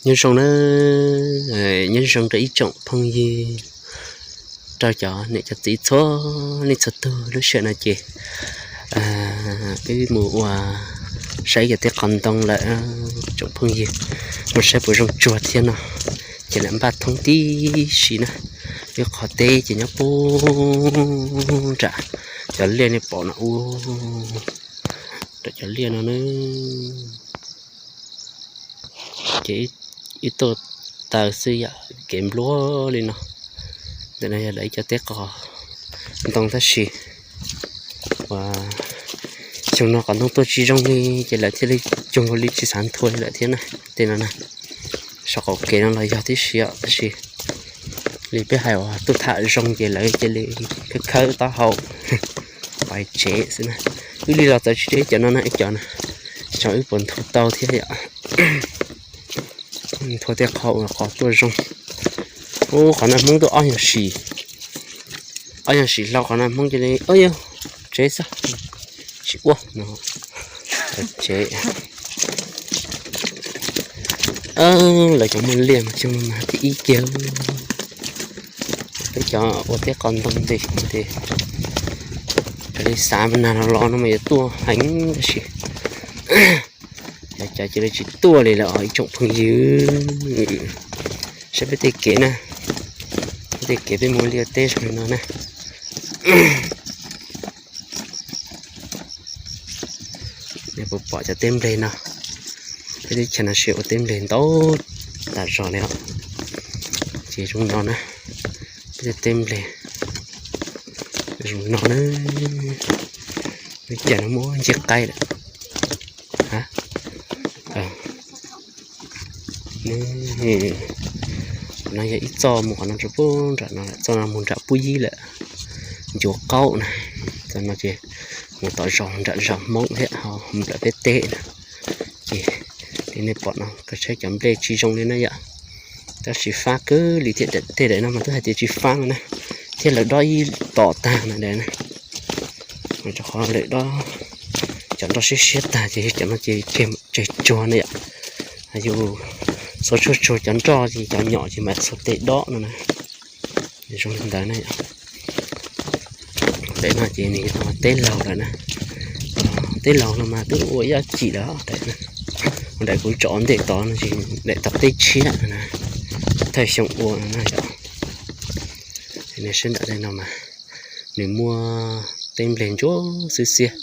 Nyob zoo na, nyob zoo rau ib tsoom phooj ywg, rau cov niam cov txiv txhua leej txhua tug. Lub sij hawm no ces wb mus ua saib cov teb qos ntoo lawm tsoom phooj ywg, mus saib puas zoo tsuag thiab no. Ces lawv npaj thoob tib si na, wb qhov teb ces nyob puag nram cov liaj nej pom no ub, nram cov liaj no na. Ces ib tuaj taw xwb yom, kev npluag li no. Ntawm no yog lawv ib co teb qos ntoo tab sis uas xyoo no qos ntoo tuaj tsis zoo li ces lawv thiaj li cuag nkaus li tsis xav nthua li lawm thiab na. Tej no na, saum qaum kev no los yog tib si os, tab sis li peb hais uas tuaj tham zoo ces lawv cia li khawb khawb taub hau pais tsev xwb na. Wb li los txawv tsis deb cov no na, ib co na, xyov wb puas nthua tau thiab yom. Nthua tej qhov uas qos tuaj zoo. Ub, qhov no Hmoob tuaj ob nyuag sim, ob nyuag sim hlau qhov no Hmoob cia li, ub, yog tsev xwb, tsis ua no, tsev. Lawv cov muaj liaj mas xyoo no mas thib ib kiag. Peb cov ua teb qos ntoo ces raws li xav mas nag los los no mas yuav tuaj heev tab sis cov cov cia li tsis tuaj li lawm os ib tsoom phooj ywg. Saib peb tej kev na, peb tej kev peb mus liaj teb zoo li no na. Nej puas pom cov teb nplej no? Peb teb chaws no siv ua teb nplej ntau tas zog li os. Ces zoo no na, peb tej teb nplej zoo no na. Lub caij no muaj nceb qaib lawm. Qhov no yog ib txoj mus qhov no rau puag nram no, txoj no mus nram Pub Yib lawm, Ncuav Qaub na. Txoj no ces mus tom zos nram zos Hmoob thiab ho mus lawm peb teb na. Ces li nej pom no koj saib cov nplej tsis zoo li na yom. Tab sis fab kawg li thiab, tej daim no mas twb hais tias tsis fab no na, thiab lawv dob ib tom tag na daim na. Rau qhov lawv dob cov nroj siab siab tag ces cov no ces tseg tsuag na yom. Yus xuas tsuag tsuag cov nroj ces cov nyom ces mam xuas tes dob no na. Zoo li ntawd na yom. Daim no ces nws yog teb laug lawm na. Teb laug no mas twb ua ib yam cim lawm daim no. Daim kuv tsom ntej tod no ces daim tom teb tshiab no na, thawj xyoo ua no na yom. Nws sab nram tej no mas nws muaj teb nplej ntsuab xwb xiab.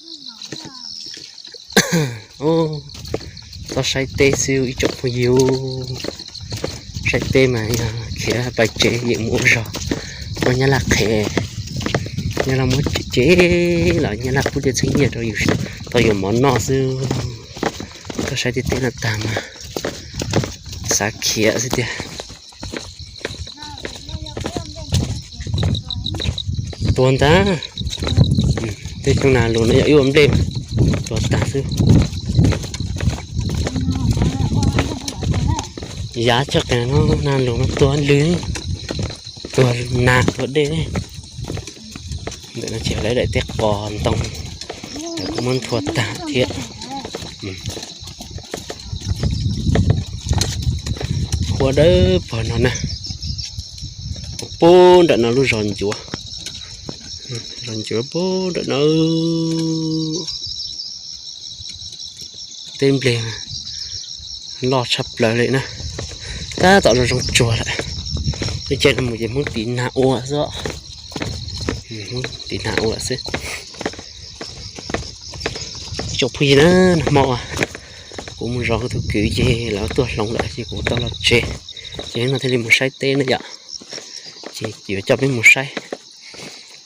Txhob saib teb xwb ib tsoom phooj ywg, saib teb mas yog khiav pais tsev yeem mus ua zog, muab Nyab Laj qhev, Nyab Laj muab tsev los Nyab Laj pub tej txheeb nyiaj rau yus tau yuav mov noj xwb. Koj saib tej teb no tag mas xav khiav xwb tiag. Tuag ntag. Tej xyoo nag lus no yog ib ua nplej mas tuag tag xwb. Yav tshaj qees no nag lus no tuag lwg, tuag nag tuag dej. Ntawm no ces lawv daim teb qos ntoo, lawv kuj muab nthua tag thiab. Huab dawb paug no na, puag nram no lub zos ncuav, zos ncuav puag nram no. Teb nplej loj tshaj plaws li na, tab tom zoo zoo tsuag lawm. Lub caij no mus ces Hmoob tiv nag ua xwb, Hmoob tiv nag ua xwb. Ib tsoom phooj ywg na, nag hmo kuv mus zov kuv tus kwv ces lawv tuaj hloov lawm ces kuv tau los tsev, ces hnub no thiaj li mus saib teb na yom. Ces yuav coj peb mus saib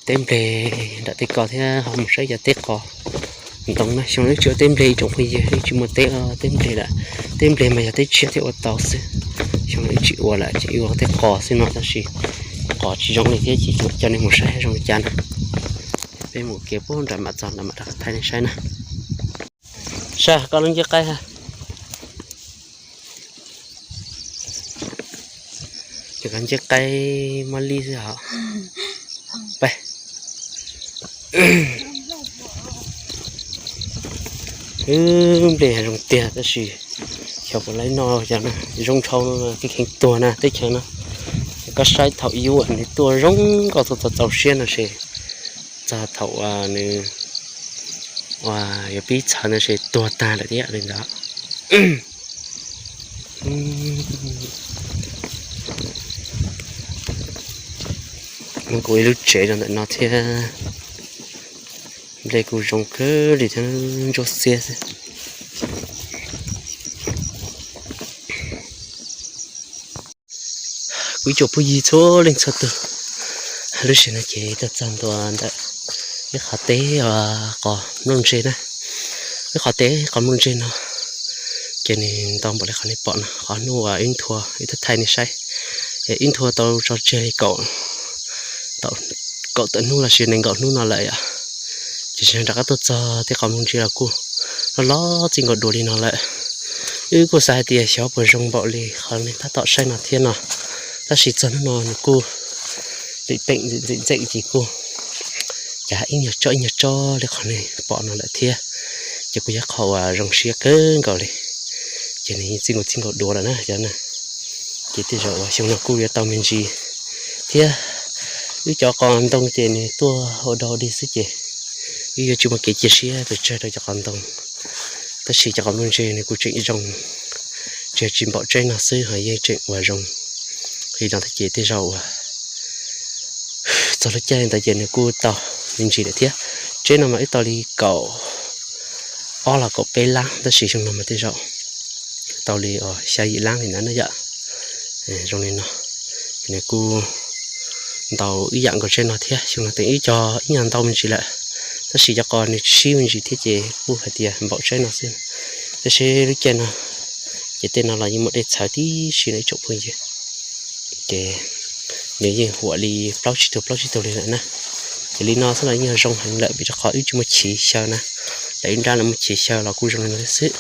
teb nplej nram tej ko thiab ho mus saib cov teb qos ntoo na. Xyoo no wb tsis ua teb nplej ib tsoom phooj ywg, wb tsis muaj teb, teb nplej lawm. Teb nplej mas yog teb tshiab thiaj ua tau xwb. Xyoo no wb tsis ua lawm ces wb ua teb qos xwb no tab sis qos tsis zoo li thiab ces yuav coj nej mus saib zoo li cas na. Peb mus kev puag nram mam txog nram mam rov qab thaij nej saib na. Sab koj lub nceb qaib ha. Ces koj nceb qaib mab lib xwb hos. Peb, wb nplej zoo tiag tab sis Chaw puas laib no, zoo dhau no kheev tuag na teb chaws no. Koj saib thaum yub nws tuaj zoo nkauj txaus txaus siab no ces txog thaum nws yuav pib txhawv no ces tuag tag lawm thiab li ntawd. Kuv ib lub tsev rau ntawm no thiab. Nplej kuj zoo kawg li thiab, ntsuab xiab xwb. Kuv ib tsoom phooj ywg txhua leej txhua tus, lub sij hawm no ces tuaj txog ntua ntawm ib qhov teb qos nplooj ntseg na. Ib qhov teb qos nplooj ntseg no ces nws ntau npaum li qhov nej pom no, qhov hnub uas wb nthua wb tuaj thaij nej saib. Wb nthua tau tso tseg li kaum, kaum tawm hnub los sis nees nkaum hnub no lawm yom. Ces tsis rov qab tuaj txog tej qos nplooj ntseg los kuj loj loj txij nkaus dua li no lawm. Wb kuj xav hais tias xyov puas zoo npaum li qhov nej tab tom saib no thiab no, tab sis txog hnub no nws kuj lim peem ntxim ntxim ntxeem ces kuj cas ib nyuag tsob ib nyuag tsob li qhov nej pom no lawm thiab. Ces kuj yog qhov uas zoo siab kawg nkaus li. Ces nws yeej txij nkaus txij nkaus dua lawm na cov na. Ces tej zaum uas xyoo no kuj yuav tau me ntsis thiab. Wb cov qos ntoo ces nws tuaj ua dog dig xwb ces wb yuav tsis muaj kev cia siab pes tsawg rau cov qos ntoo. Tab sis cov qos nplooj ntseg nws kuj tseem zoo, tsis yog tsis npaum tsheb no xwb ho yeej tseem ua zoo li no thiab ces tej zaum uas txog lub caij li ntawd ces nws kuj tau me ntsis lawm thiab. Tsheb no mas wb tau li kaum ob los kaum peb lab tab sis xyoo no mas tej zaum tau li xya yim lab li ntawd na yom. Zoo li no, nws kuj ntau ib yam nkaus tsheb no thiab. Xyoo no teem wb cog ib nyuag ntau me ntsis lawm, tab sis cov qos nws sib me ntsis thiab ces kuj hais tias npaum tsheb no xwb. Tab sis lub caij no ces tej no los yeej muaj dej txhawv tib si no ib tsoom phooj ywg. Ces nws yeej huam li plaub tsib tug plaub tsib tug li lawm na. Ces li no xwb los yeej yog zoo heev lawm vim rau qhov wb tsis muaj chiv xyaw na. Lawv ib nrab lawv muaj chiv xyaw los kuj zoo li no thiab xwb,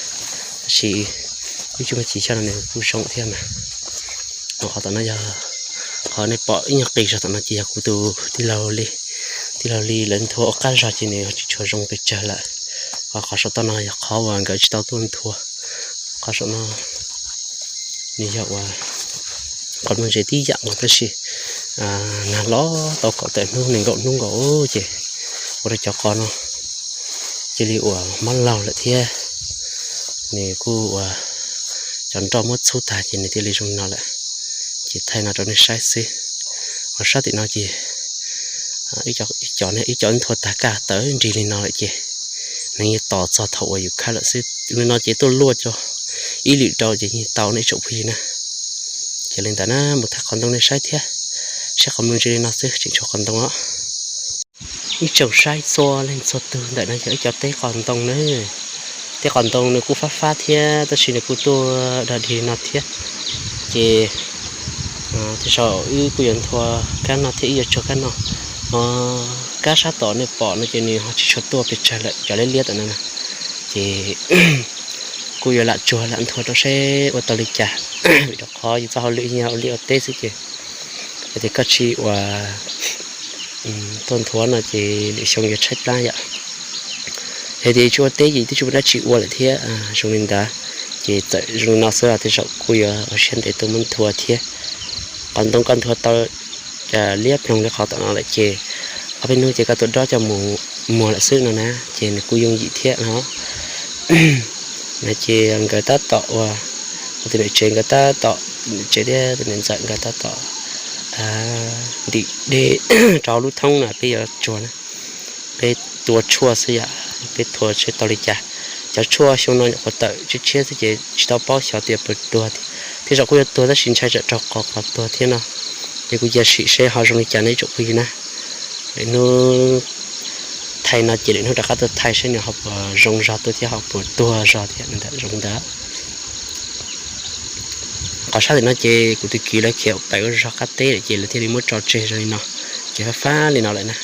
tab sis wb tsis muaj chiv xyaw no nws kuj zoo thiab mas. Qhov tom no yog qhov nej pom ib nyuag qis zog tom no ces yog kuv tus tij laug li, tij laug li lawv nthua ua qab zog ces nws tsis tshua zoo pes tsawg lawm. Ho qhov saum toj no yog qhov uas nkawd tsis tau tuaj nthua. Qhov saum no nws yog uas qos nplooj ntseg tib yam no tab sis nag los tau kaum tawm hnub nees nkaum hnub nkaus ces ua rau cov qos no cia li uas mob laug lawm thiab. Nws kuj uas cov nroj muab txhub tag ces nws thiaj li zoo li no lawm. Ces thaij no rau nej saib xwb. Ho sab tim no ces ib co nthua tag kaj tawv nrig li no lawm ces nws yeej tos txog thaum uas yus khawb lawm xwb. Li no ces tuaj luaj cov ib lwm rau ces yeej tau no ib tsoom phooj ywg na. Ces li ntawd na mus thaij qos ntoo nej saib thiab. Saib qos nplooj ntseg li no xwb tseem tshuav qos ntoo os. Ib tsoom saib txhua leej txhua tug, ntawm no yog ib co teb qos ntoo na. Teb qos ntoo nws kuj fab fab thiab tab sis nws kuj tuaj dog dig li no thiab. Ces tej zaum wb kuj yuav nthua kab no thiab wb yuav tsuag kab no. Ho kab sab tom nej pom no ces nws ho tsis tshua tuaj pes tsawg lawm cov liab liab tom no na. Ces kuj yuav lam tsuag lam nthua rau seb ua tau li cas. Vim rau qhov yus txoj hauj lwm yog ua liaj ua teb xwb ces hais tias koj tsis ua tuaj nthua no ces lwm xyoo yuav tshaib plab yom. Hais tias tsis ua teb ces twb tsis muaj dab tsi ua lawm thiab zoo li ntawd. Ces txawm zoo li no xwb los tej zaum kuj yuav ua siab ntev tuaj muab nthua thiab. Qos ntoo koj nthua tau liab ploog li qhov tom no lawm ces ob peb hnub ces koj tua dob coj mus muag lawm xwb no na, ces nws kuj yooj yim thiab no. No ces nkawd tab tom ua, tus niam tsev nkawd tab tom, niam tsev thiab tus niam ntxawm nkawd tab tom ntim dej rau lub thoob no peb yuav tsuag na. Peb tua tshuaj xwb yom, peb tua seb tau li cas. Cov tshuaj xyoo no nyuam qhuav tawm tshiab tshiab xwb ces tsis tau paub xyov tias puas tuag thiab. Tej zaum kuj yuav tuag tab sis ntshai tsam raug qos qos tuag thiab no. Ces kuv cia sim seb ho zoo li cas no ib tsoom phooj ywg na. Lwm hnub thaij no ces lwm hnub rov qab tuaj thaij seb nws ho puas zoo zog tuaj thiab ho puas tuag zog thiab ntawm zoo ntawd. Qhov sab tim no ces kuv tus kwv lawv khiav pem ua zog qab teb lawm ces lawv thiaj li muab tso tseg zoo li no, ces fab fab li no lawm na.